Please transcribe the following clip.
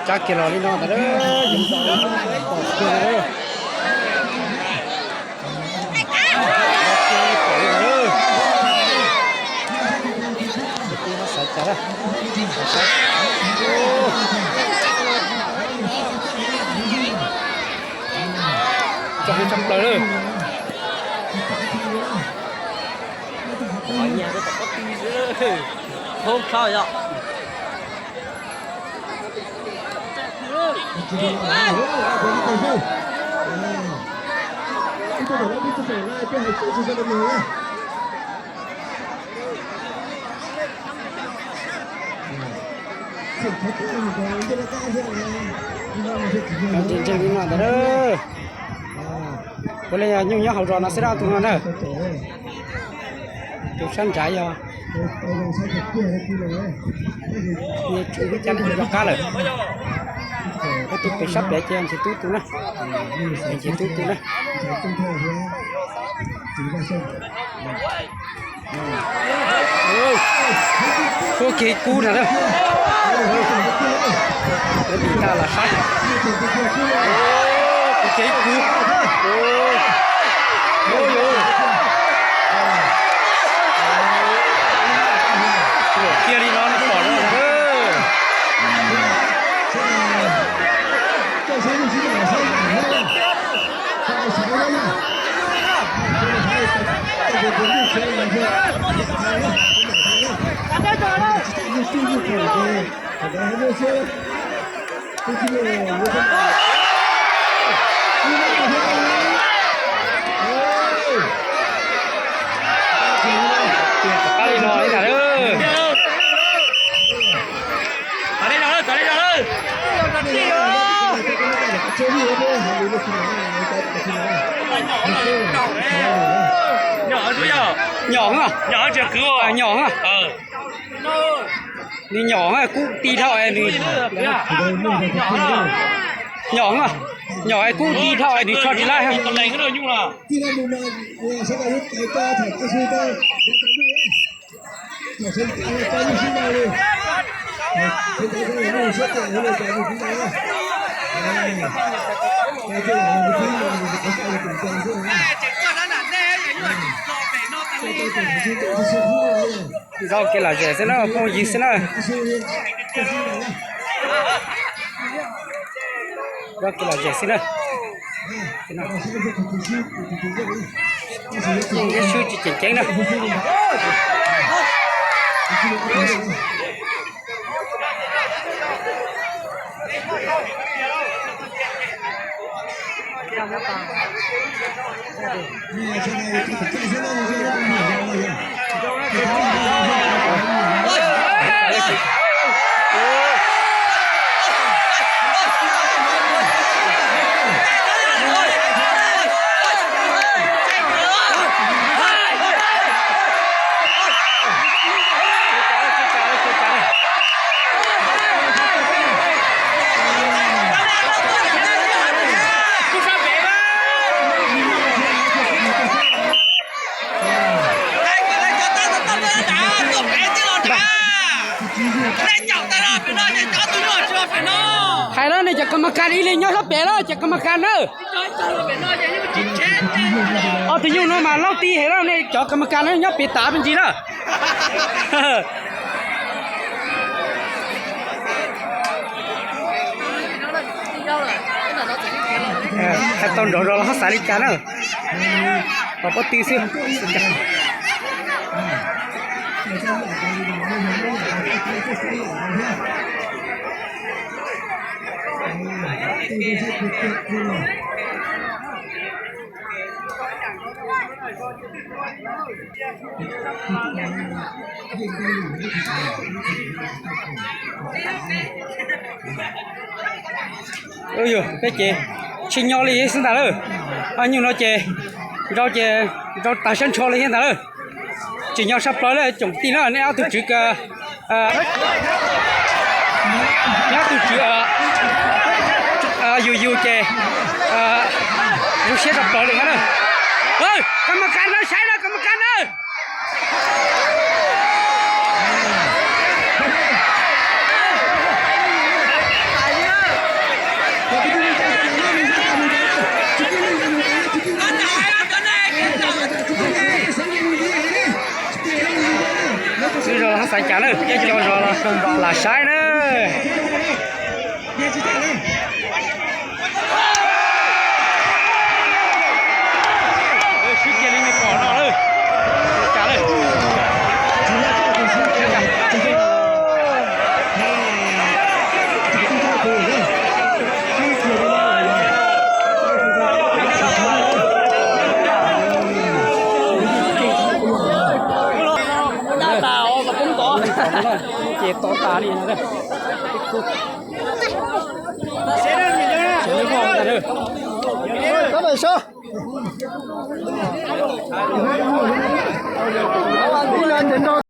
Cab kiag los li no ntag, yus pom kiag ntag. Tsis tau xav cas lawm. Tso tshaj plaws lawm. Thoob tshaj yom. Ntseeg li no ntag. Puav leej yog nyuj nyob hauv zos no xwb na tus no na. Tus sab nrad yog, nws tsum lub caj dab yog qab lawm. Tus pem sab pem ces Ntxhias Tub tus na. Ntxhias Tub tus na. Ua kiag ib kub na. Ua tim tag los saib. Ua kiag ib kub. Ua kiag li no pom no. Li no li ntag. Nyom, nyom, nws nyom kub ti dhau, nyom, nyom kub ti dhau nws tso tsis laij. Zoo kev lom zem xwb na, phooj ywg xwb na. Zoo kev lom zem xwb na. Yeej neb swb tsis tseem ceeb na. Hais lawm nej cov kas mas kas ib leeg nyob sab pem lawm, cov kas mas kas na. Ob tug nyuj no mas laub ti heev lawm, nej cov kas mas kas na nyob pem tav me ntsis na. Hais tau nrov zog los ho xav li cas na. Pom pob tw xwb. Yog peb ces tsis nyob li xwb ntag lawm. Ob nyuag no ces nrau ces nrau tag sab ntsho li thiab ntag lawm. Tsis nyob sab plaws lawm tsoom tij na, nej ob tug tswv, nej ob tug tswv yus yus ces zoo siab sab plaws li na. Kas mas kas na, saib na, kas mas kas na. Xav cas lawm, ib co zos los lam saib na. Sib kiag li me pom no lawm. Cas lawm. Ces to tas li no.